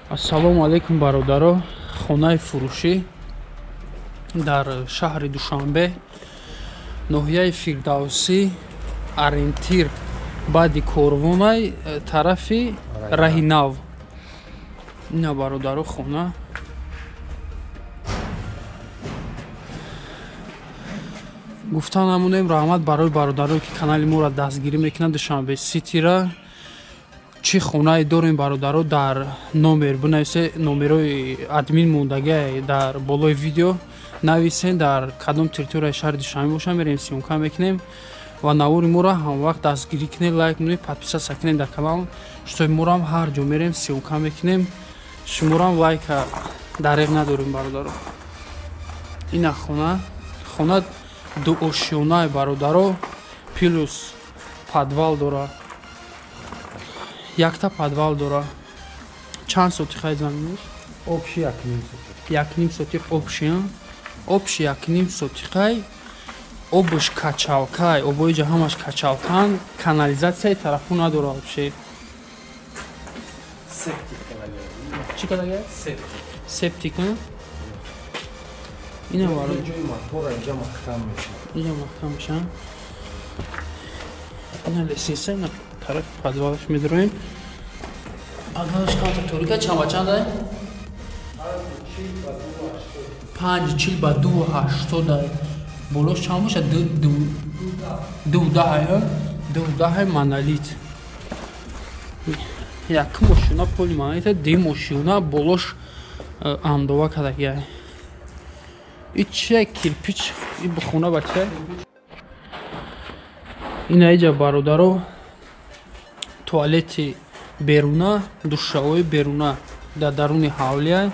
Ассалому алайкум бародаро. Хонаи фурӯшӣ дар шаҳри Душанбе, ноҳияи Фирдавсӣ, ориентир баъди корвонай тарафи раҳи нав. Ина бародаро хона. Гуфта намонем, раҳмат барои бародарое ки канали моро дастгирӣ мекунанд, Душанбе Ситира. Чӣ хонае дорем бародаро, дар номер бинависе, номерои админ мондагия дар болои видео нависен, дар кадом территорияи шаҳри Душанбе боша, мерем съёмка мекунем ва навори моро ҳамвақт дастгирӣ кунед, лайк кунед, подписаться кунед дар канал, шуто морам ҳар ҷо мерем съёмка мекунем, шуморам лайка дареғ надорем бародаро. Ина хона, хона дуошёнаи бародаро, плюс подвал дора, якта подвал дора. Чанд сотихай заминаш? Общий 1,5 сотих. 1,5 сотих общий, общий 1,5 сотихай. Обш качалкай, обои ҷа ҳамаш качалкан, канализатсияи тарафу надора вообще. Септик кадага. Чӣ кадага? Септик. Септик, ина баро. Ҷои мотора инҷа маҳкам мешавад. Инҷа маҳкам мешавад. Ина лестница, ина тарафи подвалаш медроем. Подвалаш камта торика, чанд ба чанда? 5,40 ба 2,80. Болош чанд бошад? 2,10, 2,10 монолит. Якум ошёна поли монолита, дуюм ошёна болош андова кадагия. И чия кирпич, и бухона ба чия? Ина иҷа бародаро туалети беруна, душавои беруна дар даруни ҳавлия.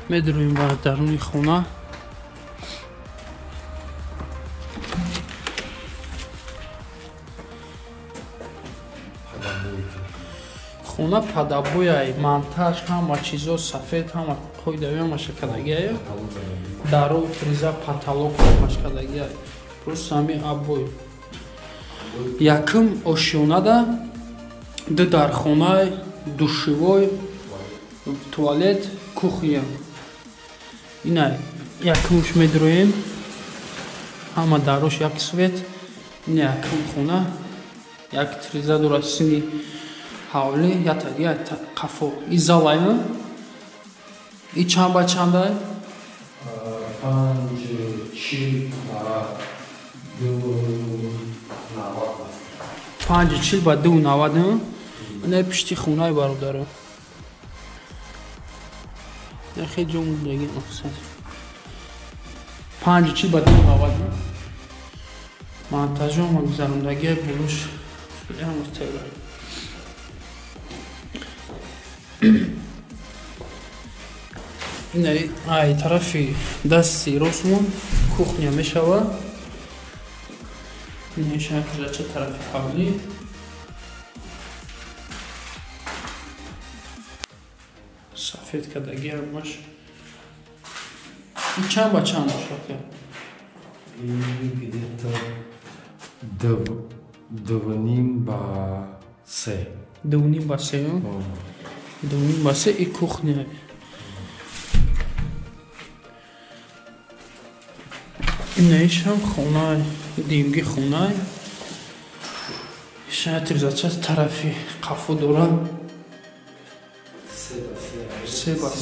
Медроем ба даруни хона. Хона падабояй, монтаж, ҳама чизо сафед, ҳама қоидави, ҳамаша кадагиай. Дару, фриза, потолок ҳамаш кадагиай. Просто ҳами обой. Якум ошёнада ду дархонай, душевой, туалет, кухня. Ина якумш медроем. Ҳама дарош як свет. Ина якум хона, як триза дора сини ҳавли, ята ята қафо. И залай, и чанд ба чандай? 5,40 ба 2,90. 5,40 ба 2,90. Ина пишти хонаи бародаро. Хеле ҷо мондаги мақсад. 5,40 ба 2,90. Монтажо ма гузарондагия болош ҳамаш тайёр. Ина ай тарафи дасти ростмон кухня мешава. Ина шакли тарафи ҳавлӣ. Сафед кадаги ҳамаш. И чанд ба чанд бошад? И где-то 2,5 ба 3. 2,5 ба 3? 2,5 ба 3 и кухня. Инаишам хона, димги хона. Шояд тризача тарафи қафо дора. 3 ба 3.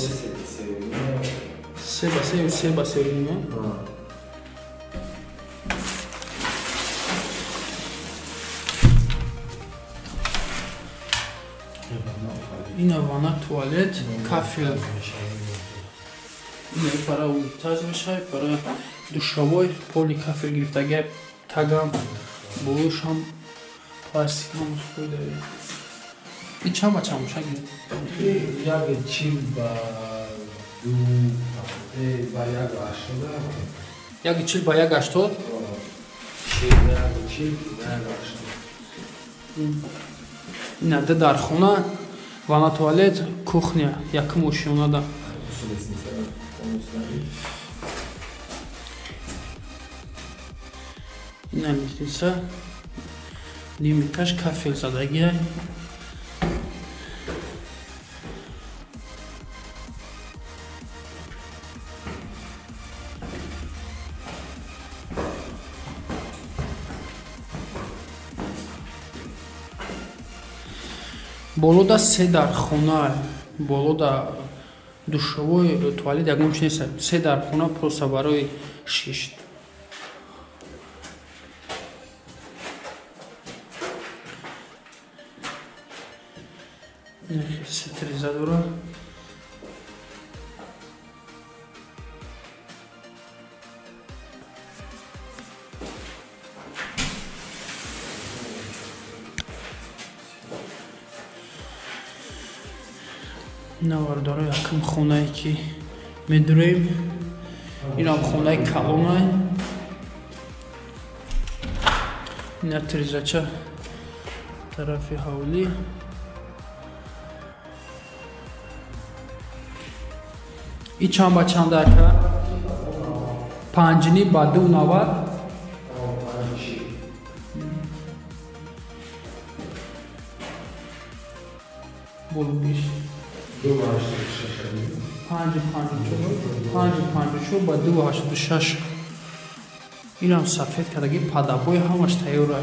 3 ба 3, 3 ба 3. Ина вана, туалет, кафел. Ина пара унитаз мешавад, пара душавой, поли кафел гирифтагия, тагам, болошам пластик ҳамаш қоида. И чанд ба чанд бошад? 1,40 ба 2 ба 1,80. 1,40 ба 1,80? 1,40 ба 1,80. Ина ду дархона, Ванна, туалет, кухня, якум ошёнада. Ина лестница. Ним этаж кафел задагиай. Болода се дархона, болода душевой, туалет ягон чи нест. Се дархона просто барои шишт. Се треза дора. Навардоро якум хонае ки медурем, инам хонаи калонай. Ина трезача тарафи ҳавлӣ. И чанд ба чанд ака? 5.5 ба 2.90. Болубиш. 5.54, 5.54 ба 2.86. Инам сафед кардаги, падабои ҳамаш тайёр.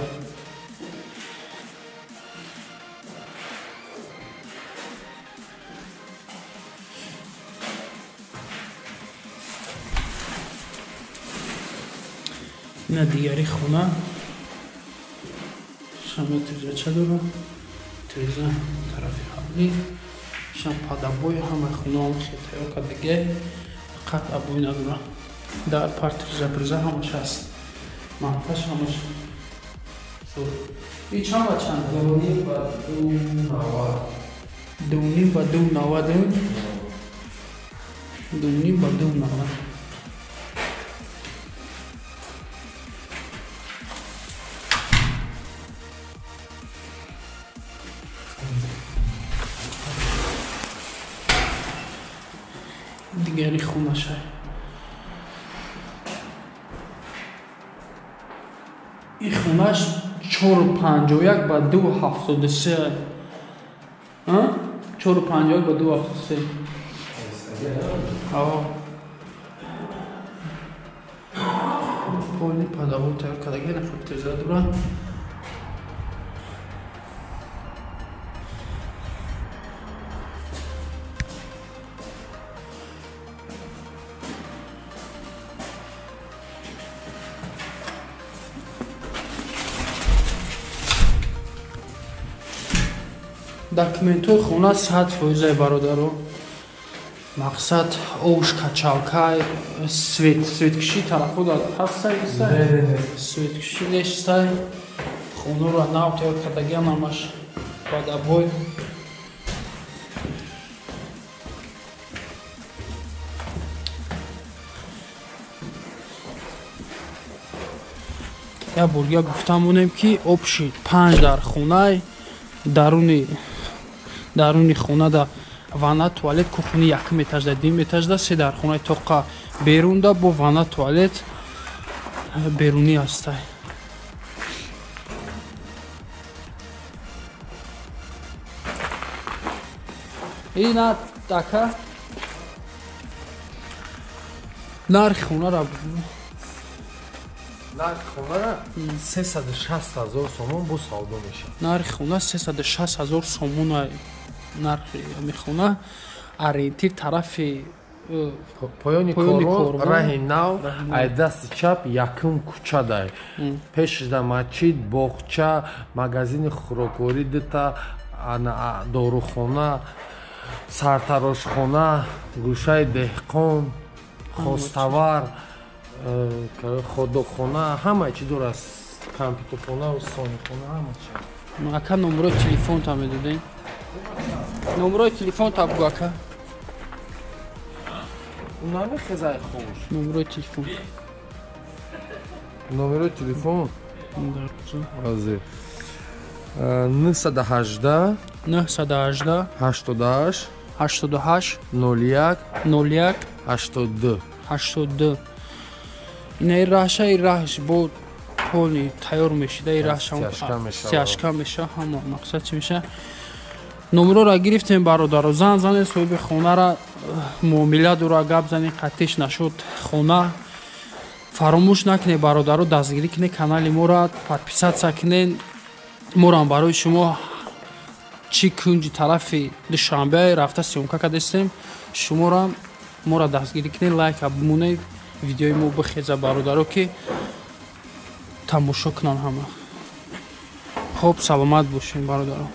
Ина дигари хона. Шама трезача дора. Треза тарафи ҳавлӣ. Шам падабои ҳамаи хонаам хел тайёр кардаги, фақат обои надора. Дар пар треза приза ҳамаш ҳаст. Монтаж ҳамаш зур. И чанд ба чанд? 2.5 ба 2.90. 2.5 ба 2.90. 2.5 ба 2.90. Дигари хонашай. И хонаш 4.51 ба 2.73. 4.51 ба 2.73. Поли падавой тайёр кардаги, наход теза дора. Документҳои хона 100% бародаро. Мақсад овш качалкай, свет, светкиши тарафо дар ҳастай, светкиши нестай. Хонаро нав тайёр кардагиам ҳамаш бадабой. Як борга гуфта монем ки обши 5 дар хонай, даруни хона да ванна, туалет, кухни якум этажда, дим этажда, се дар хонаи тоқа берунда бо ванна, туалет берунӣ ҳастай. Ина така нархи хонара бигӯ. Нархи хонара 360 000 сомон бо савдо мешавад. Нархи хона 360 000 сомон, нархи ами хона. Ориентир тарафи поёни корвон, раҳи нав, ай дасти чап якум кӯча дай. Пешда масҷид, боғча, магазини хӯрокворӣ дута, дорухона, сартарошхона, гӯшаи деҳқон, хоставар, ходокхона, ҳама чи дорад, компютерхона, сонихона, ҳама чи. Ака, номерои телефонта медодем? Номерои телефонта бугӯ, ака. Намехезай хуш. Номерои телефон. Номерои телефон? Ҳозир. 918 918 88 88 01 01 82 82. Ина раҳша, и раҳш бо полный тайёр мешида, и раҳша стяжка меша, ҳама мақсад чи меша. Номерора гирифтем, бародаро, зан занед соҳиби хонара, муомила дора, гап занед, қатиш нашуд хона. Фаромӯш накунед, бародаро, дастгирӣ кунед канали моро, подписаться кунед. Морам барои шумо чӣ кунҷи тарафи Душанбе рафта съёмка кардастем, шуморам моро дастгирӣ кунед, лайка бимонед, видеои мо бихеза, бародаро, ки тамошо кунанд ҳама. Хоб, саломат бошем, бародаро.